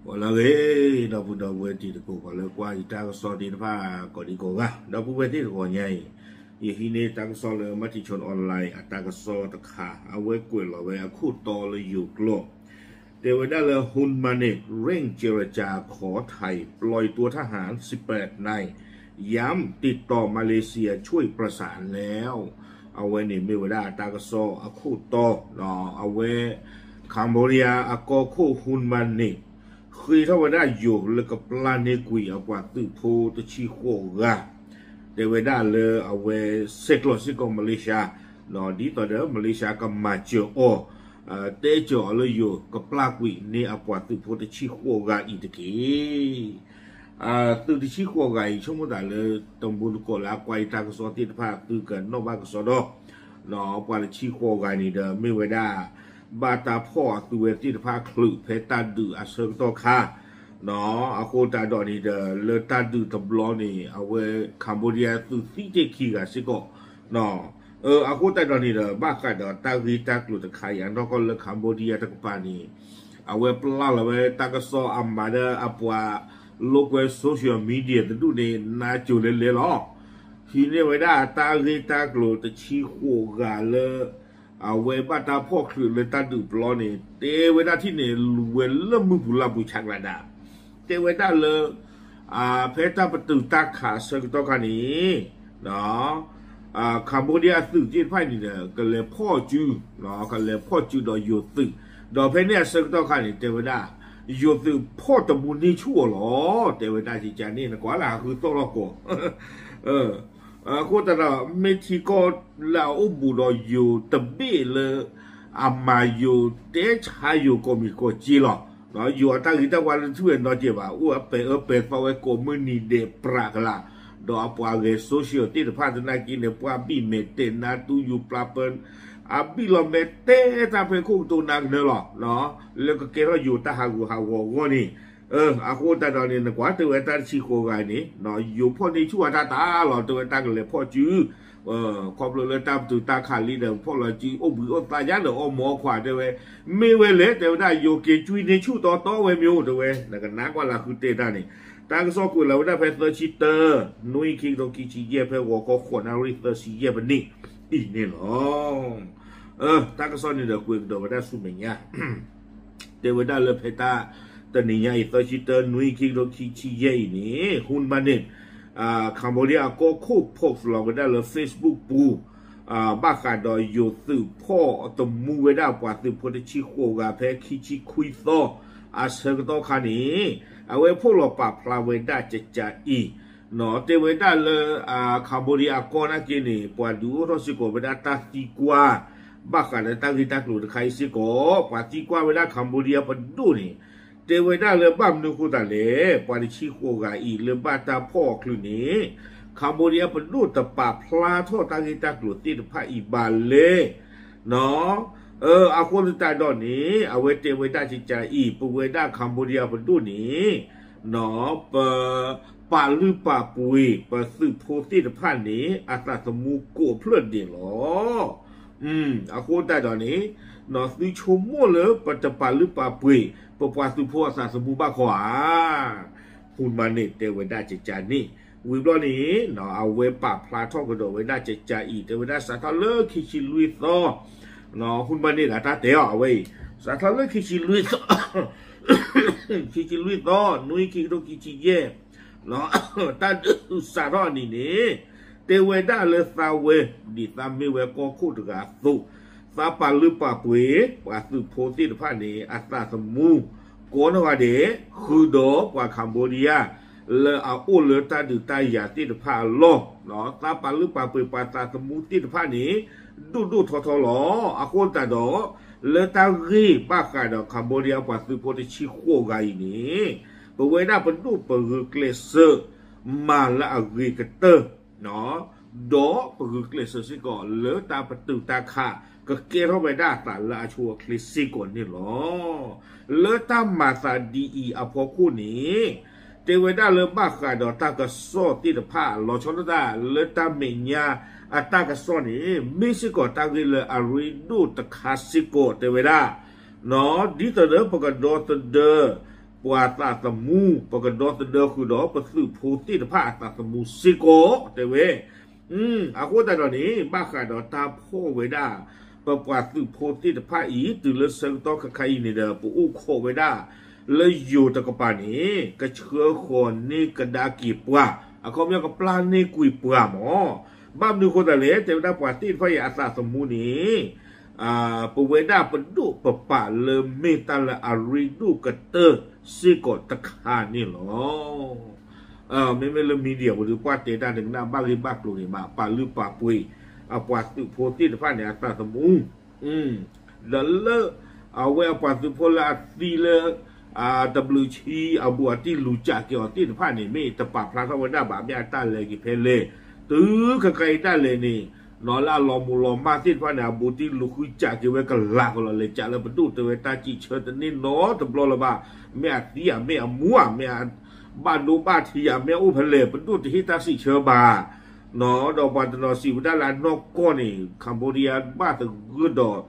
အိၣ်လၢဂ့ၤ ဒီပုၢ်ဒီဝဲၢ်တံၤသကိး ပှၤလၢကွၢ်ယတၢ်ကစီၣ်သ့ၣ်တဖၣ် ကိးဒံကိးဂၤ ဒီပုၢ်ဝဲၢ်သ့ၣ်တဂီၤညါအံၤ, ယဟံးန့ၢ်တၢ်ကစီၣ်လၢ Matichon Online အတၢ်ကစီၣ်တခါ အဝဲကွဲးလီၤဝဲအခိၣ်တီလၢယိၤကျိာ် တဲဝဲဒၣ်လၢ Hun Manet เร่งเจรจาขอไถ่ปล่อยตัวทหารสิบแปดนาย ย้ำติดต่อมาเลเซียช่วยประสานแล้ว အဝဲန့ၣ်မ့ၢ်ဝဲဒၣ်တၢ်ကစီၣ်အခိၣ်တီ, အဝဲ Cambodia အကီၢ်ခိၣ် Hun Manet ဃ့ထီၣ်ဝဲဒၣ်ယိၤလၢကပျၢ်န့ၢ်ကွံာ်အပှၤသုးဖိတဆံဃိးဂၤ, တဲဝဲဒၣ်လၢအဝဲဆဲးကျိးစ့ၢ်ကီး Malaysia ဒ်သိးဒီး Malaysia ကမၤစၢၤအီၤ, တဲစၢၤအီၤလၢယိၤ ကပျၢ်ကွံာ်န့ၢ်အပှၤသုးဖိတဆံဃိးဂၤအံၤတက့ၢ်. သုးတဆံဃိးဂၤအံၤ ဆိကမိၣ်သးလၢ တမူသကိးလၢအကွၢ်ယတၢ်ကစီၣ်သ့ၣ်တဖၣ် သုကနီၣ်ဘၣ်ကစီဒီ, ပှၤတဆံဃိးဂၤန့ၣ်ဒီး မ့ၢ်ဝဲဒၣ် ဘၣ်တၢ်ဖီၣ်အသုဝဲသ့ၣ်တဖၣ်ချုးဖဲတၢ်ဒုးအဆၢကတီၢ်ခါ, အဃိသတးဒီးန့ၣ်ဒီး လၢတၢ်ဒုးတဘျီန့ၣ် အဝဲ Cambodia သုးသံတ့ၢ်ခံဂၤစ့ၢ်ကီး အဃိသတးဒီးန့ၣ်ဒီး ဘၣ်ဃးဒီးတၢ်ဂ့ၢ်တၢ်ကျိၤတခါအံၤ အနီၢ်ကီၢ်လၢ Cambodia တကပၤန့ၣ် အဝဲပျၢ်လီၤဝဲတၢ်ကစီၣ်အမၤဒီးအပှၤလိာ်ကွဲ social media တဒူၣ်န့ၣ် နါစိၤလဲၤလဲၤလီၤ. ဟံးန့ၢ်ဝဲဒၣ်တၢ်ဂ့ၢ်တၢ်ကျိၤတဆံဃိးဂၤလၢ အဝဲဘၣ်တၢ်ဖီၣ်ချုးလၢတၢ်ဒုးတဘျီန့ၣ် တဲဝဲဒၣ်ထံၣ်န့ၣ် လူၤဝဲလၢမုၢ်ပူၤလၢ်ပူၤဆးကျးဒၣ်, တဲဝဲဒၣ်လၢ ဖဲတၢ်ပတုာ်တၢ်ခးအဆၢကတီၢ်ခါန့ၣ် Cambodia သုးသ့ၣ်တဖၣ်န့ၣ်ဒီး ကလဲၤဖီၣ်စု, ကလဲၤဖီၣ်စုဒီးယိၤသုး, ဒီးဖဲန့ၣ်အဆၢကတီၢ်ခါန့ၣ် တဲဝဲဒၣ် ယိၤသုးဖီၣ်တမူန့ၢ်ဆူၣ်အီၤလီၤ. တဲဝဲဒၣ်ကကန့ၣ် နကွၢ်လၢဟးဃုသီၣ်လီၤကီး အဃိသတးဒီး မ့ၢ်ထံကီၢ်လၢအအိၣ်ဘူးဒီးယိၤတဘ့ၣ်လၢ အမၤယိၤတဲဆါယိၤကိးမံၤကိးက့လီၤ. ယိၤအတၢ်ဂ့ၤတၢ်ဝါလၢထူၣ်ဝဲနီတစဲးဘၣ်, အိၣ်အပဲာ်အၢပဲာ်သီဝဲကိးမုၢ်နံၤဒဲးပြးကလာ်, ဒီးအပှၤဂဲၤ social သ့ၣ်တဖၣ်သနာ်က့န့ၣ် ပှၤဘံၣ်မဲာ်တဲာ်နါတူယိၤပျၢ်ပၢ, အဘံၣ်လီၤမဲာ်တဲာ်တၢ်ဖဲခိၣ်ကတိၤနါကနၢလီၤ. လၢကကဲထီၣ်ယိၤတၢ်ဟးဂူာ်ဟးဂီၤအဂီၢ်န့ၣ် အဃိသတးဒီးန့ၣ် နကွၢ်တဲဝဲတၢ်တဆံဃိးဂၤန့ၣ် ယိၤဖီၣ်န့ၢ်ဆူၣ်အတၢ်တၢ်လီၤ တဲဝဲတၢ်ကလဲၤဖီၣ်စု, ခီဖျိလၢတၢ်ပတုာ်တၢ်ခးလံဒီး ဖီၣ်လီၤစုအိၣ်ဘှံးအိၣ်သါယါဒီးအီၣ်မူအီၣ်ခွါတဲဝဲ, မ့ၢ်ဝဲလဲၣ် တဲဝဲဒၣ် ယိၤက့ၤကွံန့ၢ်ဆူၣ်တီတီဝဲမ့ၢ်အိၣ်တဲဝဲ, နကနၣ်ကွၢ်လၢဃုတဲတၢ်န့ၣ်, တၢ်ကစီၣ်ကွဲးလီၤဝဲဒၣ်ဖဲသၢဆံတၢ နွံ ခံကထိခံဆံယဲၢ် ဖဲဂီၤခီဃိးနၣ်ရံၣ်သၢဆံယဲၢ်မံးနံးအံၤန့ၣ်လီၤ. တၢ်ကစီၣ်န့ၣ်ဒီးကွဲးကဒီးဝဲဒၣ်ဆူမဲာ်ညါ တဲဝဲဒၣ်လၢဖဲတၢ်တနံၤညါအံၤ သၢဆံတၢ နွံ ခံကထိခံဆံယဲၢ်အံၤန့ၣ် Hun Manet Cambodia အကီၢ်ခိၣ် post လီၤဝဲဒၣ်လၢ Facebook ပူၤ ဘၣ်ဃးဒီးယိၤသုးဖီၣ်တမူဝဲဒၣ်ပှၤသုးဖိတဆံဃိးဂၤဖဲခံဆံခွံသီ အဆၢကတီၢ်ခါန့ၣ် အဝဲဖီၣ်လီၤပာ်ဖျါဝဲဒၣ်ကကအံၤ တဲဝဲဒၣ်လၢ Cambodia အကီၢ်နာ်က့န့ၣ် ပှၤဒုးအိၣ်ထီၣ်စ့ၢ်ကီးဝဲဒၣ်တၢ်သံကွၢ် ဘၣ်ဃးလၢတၢ်ဂ့ၢ်တၢ်ကျိၤတခါအံၤစ့ၢ်ကီး ပှၤသံကွၢ်ဝဲဒၣ် Cambodia ပဒိၣ်န့ၣ် တဲဝဲဒၣ်လၢဘၣ်မနုၤအဃိသတးလဲၣ် ပှၤတဆံဃိးဂၤအံၤလၢဘၣ်တၢ်ဖီၣ်အီၤချုးန့ၣ် Cambodia ပဒိၣ်တပာ်ဖျါထီၣ်တၢ်ဂ့ၢ်တၢ်ကျိၤသ့ၣ်တဖၣ်အံၤဘၣ်လဲၣ် အဃိသတးဒီးန့ၣ် အဝဲတဲဝဲဒၣ်ကကအံၤ ပဝဲဒၣ် Cambodia ပဒိၣ်န့ၣ် ပ ပာ်လုၢ်ပာ်ပှ့ၤ ပသုးဖိသ့ၣ်တဖၣ်န့ၣ် အသးသမူကိးဖျၢၣ်ဒဲးလီၤ. အဃိသတးဒီးန့ၣ် သုဆိကမိၣ်လၢပတပာ်လုၢ်ပာ်ပှ့ၤ ပပှၤသုးဖိအသးသမူဘၣ်ခီဧါ Hun Manet တဲဝဲဒၣ်ကကန့ၣ် ဝံၤဘျီန့ၣ် အဝဲပာ်ဖျါထီၣ်ကဒီးဝဲဒၣ်ကကအံၤ တဲဝဲဒၣ်စးထီၣ်လၢခံဆံလွံၢ်သီ Hun Manet အတၢ်တဲအီၤအဝဲအံၤ စးထီၣ်လၢခံဆံလွံၢ်သီ ခံဆံလွံၢ်သီ နွံ ခံကထိခံဆံယဲၢ် တၢ်ဒုးစးထီၣ်အနံၤန့ၣ် တဲဝဲဒၣ်လၢသးဝဲ ဒ်သးမ့ၢ်ဝဲကီၢ်ခိၣ်တဂၤအသိး သးပာ်လုၢ်ပာ်ပှ့ၤ ပှၤသုးဖိသ့ၣ်တဖၣ်န့ၣ် အသးသမူ ကိးနီၢ်ဂၤဒဲး ဃုာ်ဒီးပှၤ Cambodia လၢအအိၣ်လၢတၢ်ဒုးတၢ်ယၤသ့ၣ်တဖၣ်အလီၢ် သးပာ်လုၢ်ပာ်ပှ့ၤပှၤသးသမူသ့ၣ်တဖၣ်န့ၣ် ဒိၣ်ဒိၣ်ထီထီလီၤ. အဃိသတးဒီး လၢတၢ်ဂ့ၢ်ဘၣ်ဃးဒီး Cambodia ပှၤသုးဖိတဆံဃိးဂၤအံၤန့ၣ် ပဝဲဒၣ်ပဒိၣ်ပဂုာ်ကျဲးစၢး မၤလၢအဂ့ၤကတၢၢ် ဒီးပဂုာ်ကျဲးစၢးစ့ၢ်ကီး လၢတၢ်ပတုာ်တၢ်ခး ကကဲထီၣ်ဝဲဒၣ်အသးလၢအဆိအချ့စ့ၢ်ကီးန့ၣ်လီၤ. လၢတၢ်မၤသးဒ်အံၤအဖီခိၣ်န့ၣ် တဲဝဲဒၣ်လၢဘၣ်ဃးဒီးတၢ်ကစီၣ်သ့ၣ်တဖၣ် လီၤဆီဒၣ်တၢ်လၢတၢ်မဲာ်ညါ အတၢ်ကစီၣ်န့ၣ် မ့ၢ်စ့ၢ်ကီးတၢ်ဂ့ၢ်လၢအရ့ဒိၣ်တခါစ့ၢ်ကီး တဲဝဲဒၣ်, ဒ်သိးဒီးပကဒီသဒၢ ပှၤသးသမူ, ပကဒီသဒၢဃုာ်ဒီးပသုးဖိသ့ၣ်တဖၣ်အသးသမူစ့ၢ်ကီး တဲဝဲ. အဃိသတးဒီးန့ၣ် ဘၣ်ဃးဒီးတၢ်ဖီၣ်ဝဲဒၣ် ပပှၤသုးဖိသ့ၣ်တဖၣ်အံၤ တုၤလၢဆၢကတီၢ်ခဲခါအံၤန့ၣ်ဒီး ပအိၣ်ခိးဝဲဒၣ် လၢယိၤတကပၤန့ၣ် ကဆှၢဃီၤန့ၢ်ကဒါက့ၤပှၤ, အခီပညီကပျၢ်န့ၢ်ကွံာ်ပှၤမး. ဘၣ်မနုၤအဃိသတးလဲၣ် တဲဝဲဒၣ်ပှၤသ့ၣ်တဖၣ်အံၤအသးသမူန့ၣ် ပဝဲဒၣ်ပဒိၣ်ပပာ်လၢမ့ၢ်တၢ်လၢအရ့ဒိၣ်ကတၢၢ်စ့ၢ်ကီးတခါန့ၣ်လီၤ. မ့မ့ၢ်လၢ media ပူၤဒီး ပှၤတဲတၢ်န့ၣ်ကနၣ်ဘၣ်ဂ့ၢ်ဘၣ်ကျိၤန့ၣ်ဘၣ် ပာ်လုၢ်ပာ်ပှ့ၤ အပှၤသုးဖိသ့ၣ်တဖၣ်န့ၣ် အသးသမူ ဒီးလၢ အဝဲအပှၤသုးဖိလၢအသံလၢ တဘျုးဆံအဘူးအတံၢ်လူၤကးက့ၤအီၤသ့ၣ်တဖၣ်န့ၣ် မ့ၢ်တပာ်ဖျါထီၣ်ဝဲဒၣ်ဘၣ် မ့ၢ်အတၢ်လဲၤက့ၤဖဲလဲၣ်. တုၤခဲခါအံၤတၢ်လဲၤန့ၣ် နီၢ်လၢအလီၤမူၤလီၤမၢ်သ့ၣ်တဖၣ်န့ၣ် အဘူးတံၢ်လူၤဃုကးက့ၤဝဲကလးကလီၤ လဲၤကးလၢပဒိၣ်တဲဝဲတၢ်စံးဆၢတန့ၢ်နီတဘျီလၢၤဘၣ်. မ့ၢ်အသံဧါ မ့ၢ်အမူဧါ မ့ၢ်အဘၣ်ဒိဘၣ်ထံးဧါ မ့ၢ်အအိၣ်ဖဲလဲၣ် ပဒိၣ်တဟ့ၣ်တၢ်စံးဆၢဘၣ်. ဒီးပှၤတနီၤစံးဝဲဒၣ်လၢအနီၢ်ကီၢ်န့ၣ် Cambodia ဘၣ်သဂၢၢ်ဒီး တၢ်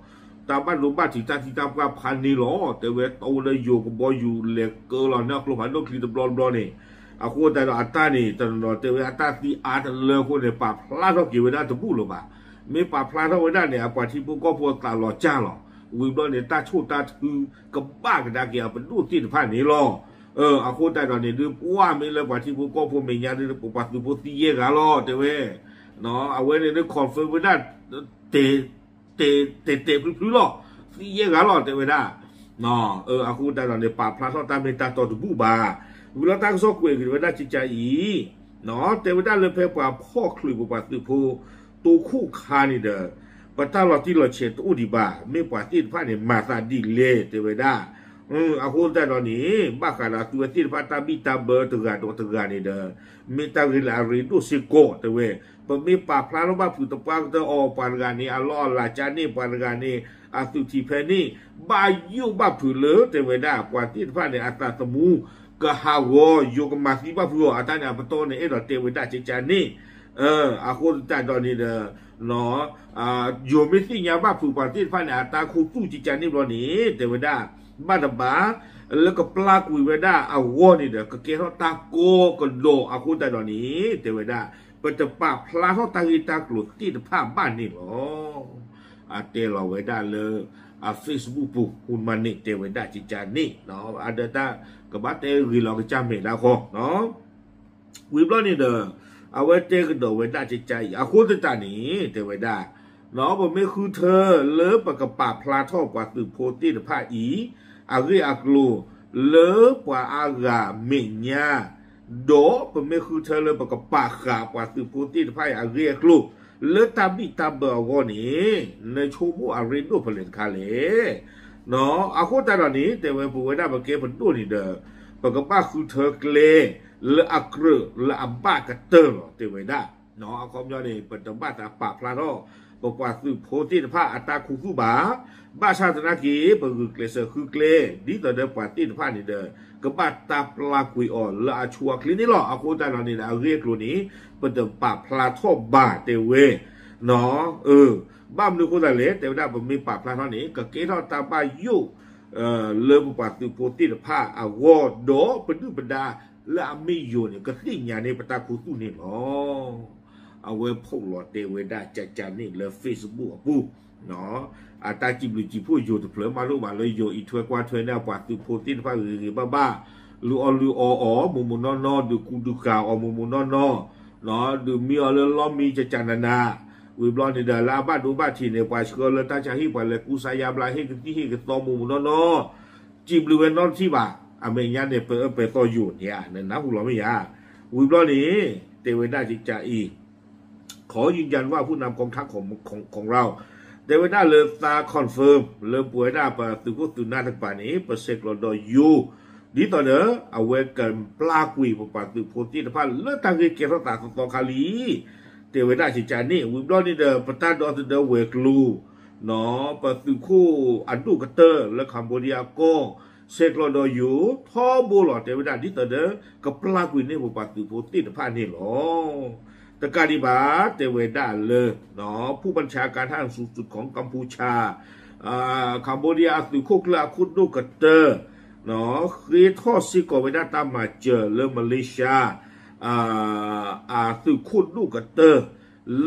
ဘၣ်ဒိဘၣ်ထံးတၢ်သံတၢ်ပှၢ်ဖးန့ၢ်လီၤ တဲဝဲ တအိၣ်လၢယိၤကဘီယူၤလဲၤကၢလီၤန့ၣ် အကျိဖးဒိၣ်ချံတဘျီတဘျီန့ၣ်. အဃိသတးဒီးအတၢ်န့ၣ် တနီၤနီၤတဲဝဲအတၢ်သံအါတလၢအဃိန့ၣ် ပာ်ဖျါထီၣ်က့ၤဝဲဒၣ်တဘူၣ်လၢၤဘၣ်. မ့ၢ်ပာ်ဖျါထီၣ်ဝဲဒၣ်န့ၣ် အပှၤထံဖိကီၢ်ဖိအသးလီၤစၢ်လီၤ. ဝံၤဘျီန့ၣ် တၢ်ဆိၣ်တၢ်ထုကဘၣ်ကဒါက့ၤအပဒိၣ်သ့ၣ်တဖၣ်န့ၣ်လီၤ. အဃိသတးဒီးန့ၣ် ဒုးပှၢ်မ့ၢ်လၢပှၤထံဖိကီၢ်ဖိမဲာ်ညါဒုး ပပှၤသုးဖိသံယဲၢ်ဂၤလီၤ တဲဝဲ. အဝဲန့ၣ်ဒုး confirm ဝဲဒၣ် တဲာ်တဲာ်ဖျုဖျုလီၤ. သံယဲၢ်ဂၤလီၤ တဲဝဲဒၣ်. အဃိသတးဒီးန့ၣ် ပာ်ဖျါထီၣ်တၢ်မ့ၢ်တၢ်တီတဘူၣ်ဘၣ်. ဝံၤလီၤတၢ်ကစီၣ်ကွဲးက့ၤဝဲဒၣ်ကကါအံၤ တဲဝဲဒၣ်လၢဖဲပှၤဖီၣ်ချုးပပှၤသုးဖိ တိခိၣ်ခါန့ၣ်ဒီး ပတၢ်လီၤတံၢ်လီၤဆဲးတအိၣ်ဒံးဘၣ်. မ့ၢ်ပှၤသ့ၣ်တဖၣ်န့ၣ် မၤသးဒ်လဲၣ် တဲဝဲဒၣ်. အဃိသတးဒီးန့ၣ် ဘၣ်ဃးဒီးသုဝဲသ့ၣ်တဖၣ်တၢ်ဘံၣ်တၢ်ဘၢတဂၤဒီးတဂၤန့ၣ်ဒီး မ့ၢ်တၢ်ဂ့ၢ်လၢအရ့ဒိၣ်စ့ၢ်ကီး တဲဝဲ. ပမ့ၢ်ပာ်ဖျါထီၣ်ဘၣ်ဖုးတပှၢ်ကတၢၢ်အီၤ ပှၤတဂၤန့ၣ် အလီၢ်အလၤကၢန့ၢ် ပှၤတဂၤန့ၣ် အသုးထံးဖဲန့ၣ် ဘၣ်ယိၣ်ဘၣ်ဖုးလၢ တဲဝဲဒၣ် ပှၤသ့ၣ်တဖၣ်န့ၣ် အသးသမူ ကဟးဂီၤ ယိၤကမၤသံဘၣ်ဖုးအီၤ အတၢ်န့ၣ် အပတီၢ်န့ၣ် အဲၣ်ဒိးတဲဝဲဒၣ်ကကါန့ၣ်. အဃိသတးဒီးန့ၣ်ဒီး ယိၤမ့ၢ်သ့ၣ်ညါဘၣ်ဖုးပှၤသ့ၣ်တဖၣ်န့ၣ် အတၢ်ခူသူၣ်ကကါန့ၣ်ဘျီန့ၣ် တဲဝဲဒၣ် ဘၣ်တဘၣ် လၢကပျၢ်ကွံာ်ဝဲဒၣ်အဂီၢ်န့ၣ်ဒီး ကကဲထီၣ်တၢ်ကီကဒီးအဃိသတးဒီးန့ၣ် တဲဝဲဒၣ် ပတပာ်ဖျါထီၣ်တၢ်ဂ့ၢ်တၢ်ကျိၤသ့ၣ်တဖၣ်ဘၣ်န့ၣ်လီၤ. အတဲလီၤဝဲဒၣ်လၢ အ Facebook ပူၤ ဟူမၤန့ၣ် တဲဝဲဒၣ်ကကါန့ၣ် အဒီးတၢ်ကဘၣ်တဲဂ့ၤလီၤကစၢ်မဲာ်ဒၣ်ဃီ ဝံၤဘျီန့ၣ်ဒီး အဝဲတဲကဒီးဝဲဒၣ်ကကါအံၤ အဃိသတးန့ၣ် တဲဝဲဒၣ် ပမ့ၢ်ဃုထၢလၢပကပာ်ဖျါထီၣ်ပှၤသုးဖိသ့ၣ်တဖၣ်အံၤ အဂ့ၢ်အကျိၤ လၢပှၤအါဂၤမဲာ်ညါ ဒီးပမ့ၢ်ဃုထၢလၢပကပာ်ဃာ်ပှၤသုးဖိသ့ၣ်တဖၣ်အံၤအဂ့ၢ်အကျိၤ လၢတၢ်ဘံၣ်တၢ်ဘၢအဂီၢ်န့ၣ် နဆိကမိၣ်အရ့ဒိၣ်ဖဲလဲၣ်တခါလဲၣ်. အဃိသတးဒီးန့ၣ် တဲဝဲပဝဲဒၣ်ပကဲပဒိၣ်န့ၣ်ဒီး ပကဘၣ်ဃုထၢကျဲ လၢအကြၢးလၢအဘၣ်ကတၢၢ်လီၤ တဲဝဲဒၣ်. အခီပညီန့ၣ် ပတဘၣ်သးပာ်ဖျါထီၣ် ပပှၤသုးဖိသ့ၣ်တဖၣ်အတၢ်ခူသူၣ်ဘၣ်. ဘၣ်ဆၣ်သနာ်က့ ပဂုာ်ကျဲးစၢးဃုကျဲ ဒ်သိးဒီးပှၤသ့ၣ်တဖၣ်န့ၣ်ဒီး ကဘၣ်တၢ်ပျၢ်ကွံာ်အီၤလၢအဆိအချ့န့ၣ်လီၤ. အဃိသတးဒီးန့ၣ်ဒီး အဂ့ၢ်အကျိၤန့ၣ် ပတပာ်ဖျါထီၣ်ဘၣ် တဲဝဲ ဘၣ်မနုၤအဃိသတးလဲၣ် တဲဝဲဒၣ်ပမ့ၢ်ပာ်ဖျါထီၣ်န့ၣ် ကကဲထီၣ်တၢ်ဘၣ်ယိၣ် လၢပပှၤသုးဖိသ့ၣ်တဖၣ်အဂီၢ် ဒီးပဒုၣ်ပဒါလၢအမ့ၢ်ယိၤန့ၣ် ကသ့ၣ်ညါန့ၢ်ပတၢ်ခူသူၣ်န့ၣ်လီၤ. အဝဲဖီၣ်လီၤတဲဝဲဒၣ်ကကါန့ၣ်လၢ Facebook အပူၤ အတၢ်စံးဘျုးစံးဖှိၣ်ယိၤတဖျၢၣ်မးလိၣ်ဘၣ်လၢယိၤအံးထွဲကွၢ်ထွဲန့ၣ် အပှၤသုးဖိသ့ၣ်တဖၣ်ဂ့ၤဂ့ၤဘၣ်ဘၣ် လုၢ်အီၣ်လုၢ်အီအီၤ မုၢ်မုၢ်နီၢ်နီၢ် ဒုးကူဒုးကၤအီၤ မုၢ်မုၢ်နီၢ်နီၢ် ဒုးမံအီၤလၢလီၢ်မံကကနနၤ ဝံၤဘျီန့ၣ်ဒီး လၢအဘၣ်ဒိဘၣ်ထံးန့ၣ် ပှၤဆှၢလၢတၢ်ဆါဟံၣ် ပှၤလဲၤကူစါယါဘျါဟ့ၣ်ကသံၣ်ဟ့ၣ်ကသီ မုၢ်မုၢ်နီၢ်နီၢ် စံးဘျုးဝဲနီတထံၣ်ဘၣ်. အမဲာ်ညါန့ၣ် ပအၢပှဲၤသီယိၤန့ၣ်ဧါ နနၢ်ဟူလီၤမ့ၢ်ဧါ. ဝံၤဘျီန့ၣ် တဲဝဲဒၣ်ကကါအံၤ ขอยืนยันว่าผู้นำกองทัพของ ของเรา တဲဝဲဒၣ်လၢသး confirm လၢပဝဲဒၣ်ပသုးခိၣ်သုးနၢ်တကပၤန့ၣ် ပဆဲးကျိးဒီးယိၤ ဒ်သိးဒီး အဝဲကပျၢ်ကွံာ်ပပှၤသုးဖိသ့ၣ်တဖၣ်လၢတၢ်ဂ့ၢ်ကဲထီၣ်သးသီသီခါလံ တဲဝဲဒၣ်ကကါန့ၣ် ဝံၤဘျီန့ၣ်ဒီး ပတၢ်ဒီသဒၢဝဲၤကျိၤ ပသုးခိၣ်အဒိၣ်ကတၢၢ်လၢ Cambodia ကီၢ် ဆဲးကျိးဒီးယိၤ ထီဘိလီၤ တဲဝဲဒၣ်ဒ်သိးဒီး ကပျၢ်ကွံာ်န့ၢ်ပပှၤသုးဖိသ့ၣ်တဖၣ်န့ၣ်လီၤ. တကးဒံးဘၣ် တဲဝဲဒၣ်လၢ ผู้บัญชาการทหารสูงสุดของกัมพูชา Cambodia အသုးခိၣ်ကျၢၢ်အခိၣ်ဒိၣ်ကတၢၢ် ဃ့ထီၣ်စ့ၢ်ကီးဝဲဒၣ်တၢ်မၤစၢၤလၢ Malaysia အသုးခိၣ်ဒိၣ်ကတၢၢ်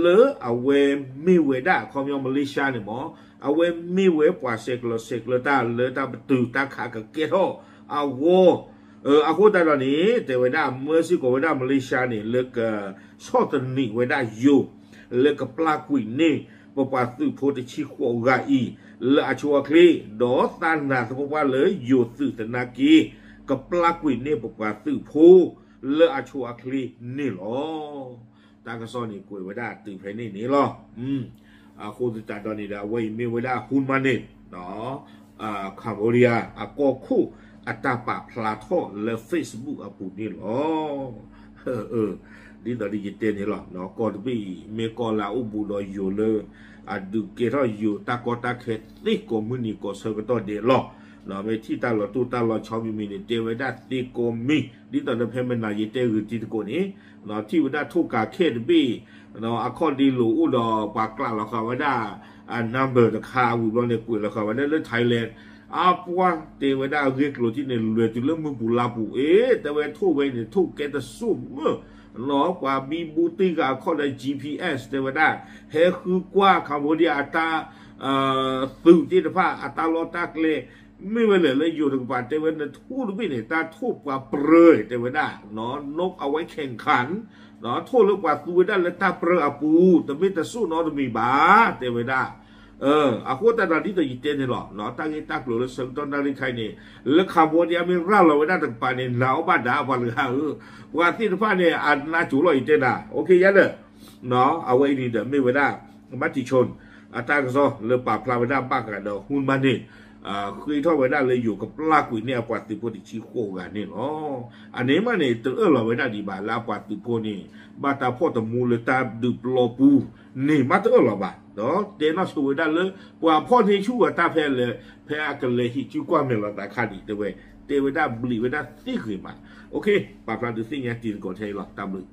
လၢအဝဲမ့ၢ်ဝဲဒၣ် ခီပညီ Malaysia န့ၣ်မ့ၢ် အဝဲမ့ၢ်ဝဲပှၤဆဲးကျၢဆဲးကျၢတၢ်လၢတၢ်ပတုာ်တၢ်ခးကကဲထီၣ်အဂီၢ် အဃိသတးဒီးန့ၣ် တဲဝဲဒၣ်မၢစ့ၢ်ကီးဝဲဒၣ် Malaysia န့ၣ် လၢကဆီၣ်သနံးဝဲဒၣ်ယိၤ လၢကပျၢ်ကွံာ်န့ၢ် ပပှၤသုးဖိတဆံဃိးဂၤအံၤ လၢအဆိအချ့ ဒီးသးနာ်သပှၢ်ပှၢ်လၢယိၤသုးသနာ်က့ ကပျၢ်ကွံာ်န့ၢ်ပပှၤသုးဖိ လၢအဆိအချ့န့ၣ်လီၤ. တၢ်ကစီၣ်န့ၣ်ကွဲးဝဲဒၣ်တုၤဖဲန့ၣ်န့ၣ်လီၤ. အဃိသတးဒီးန့ၣ်ဒီး အဝဲအံၤမ့ၢ်ဝဲဒၣ် Hun Manet Cambodia အကီၢ်ခိၣ်အတၢ်ပာ်ဖျါထီၣ်လၢ Facebook အပူၤန့ၣ်လီၤ. ဒ်သိးဒ်ယတဲန့ၣ်လီၤ. ကီၢ်တဘ့ၣ်အံၤ မ့ၢ်ကီၢ်လၢအအိၣ်ဘူးဒီးယိၤလၢ အဒုးကဲထီၣ်ယိၤတၢ်ကီတၢ်ခဲသ့ကိးမုၢ်နံၤကိးဆၢကတီၢ်ဒဲးလီၤ. မ့ၢ်ထံၣ်တၢ်လီၤတိၢ်တၢ်လီၤဆီမံၤမံၤန့ၣ် တဲဝဲဒၣ်သ့ကိးမံၤ ဒ်သိးဒီးဖဲမနၤယတဲဂုာ်တံၤသကိးန့ၣ် ထံၣ်ဝဲဒၣ်ထိၣ်ကးခဲတဘ့ၣ် အခီၣ်ဒ့လိာ်အိၣ်ဒီးပှၤကျးလီၤဃာ်ဝဲဒၣ် number တခါဝံၤဘျီန့ၣ် ကွဲးလီၤဃာ်ဝဲဒၣ်လၢ Thailand အပှၤတဲဝဲဒၣ်အဂ့ၢ်ကျိၤထံၣ်န့ၣ် လဲၤတုၤလၢမုၢ်ပူၤလါပူၤ အ့ တဲဝဲထိၣ်ဝဲန့ၣ် ထိၣ်ကဲတစိၢ်မုၢ် ပှၤဘံဘူတံၢ်ဂၤအခီၣ်ဒီး G P S တဲဝဲဒၣ် ဟဲဃုကွၢ် Cambodia အတၢ် သုးသ့ၣ်တဖၣ်အတၢ်လီၢ်တၢ်ကျဲ မ့ၢ်ဝဲလဲၣ်လၢယိၤတကပၤ တဲဝဲနထိၣ်တဘ့ၣ်န့ၣ် တၢ်ထိၣ်ပှၤပြၢ တဲဝဲဒၣ် နကအဝဲခဲၣ်ခၣ် ထိၣ်လၢပှၤသူဝဲဒၣ်လၢတၢ်ပြၢအပူၤ တမ့ၢ်တစိၢ်နီတမံၤဘၣ် တဲဝဲဒၣ် အဃိသတးဒီးဒ်သိးယတဲန့ၣ်လီၤ တၢ်ဂ့ၢ်တၢ်ကျိၤလၢဆၢကတီၢ်နၣ်ရံၣ်ခါအံၤန့ၣ် လၢ Cambodia မ့ၢ်ရၤလီၤဝဲဒၣ်တကပၤန့ၣ် နာ်အီၣ်ဘၣ်ဒၣ်ပှၤတဂၤဧၢ, ပှၤသ့ၣ်တဖၣ်န့ၣ် အနါစိၤလီၤ ယတဲနၤ ယဲဒီး အဝဲအံၤန့ၣ်ဒီးမ့ၢ်ဝဲဒၣ် မၤတံၤဆိၣ် အတၢ်ကစီၣ်လၢပာ်ဖျါဝဲဒၣ်ဘၣ်ဃးဒီး Hun Manet ဃ့ထီၣ်ဝဲဒၣ်လၢယိၤကပျၢ်ကွံာ်န့ၢ် အပှၤသုးဖိတဆံဃိးဂၤန့ၣ်လီၤ. အန့ၣ်မးန့ၣ် တအၢၣ်လီၤဝဲဒၣ်ဒံးဘၣ်လၢအပှၤသုးဖိန့ၣ် ဘၣ်တၢ်ဖီၣ်တမူလၢတၢ်ဒုးပျီပူၤန့ၣ် မးတအၢၣ်လီၤဘၣ် ဒီးတဲနီၢ်ဆိဝဲဒၣ်လၢ ပှၤဖီၣ်န့ၢ်ဆူၣ်အတၢ်ဖဲလဲၣ် ဖဲအကလဲၤဟံးစုကွၢ်မဲာ်လီၤသးခါဒံးတဲဝဲ တဲဝဲဒၣ်ဘျံးဝဲဒၣ်သ့ဂ့ၤမး. ပာ်ဖျါဒုးသ့ၣ်ညါတံၤသကိးထဲအံၤလီၤ တၢ်ဘျုး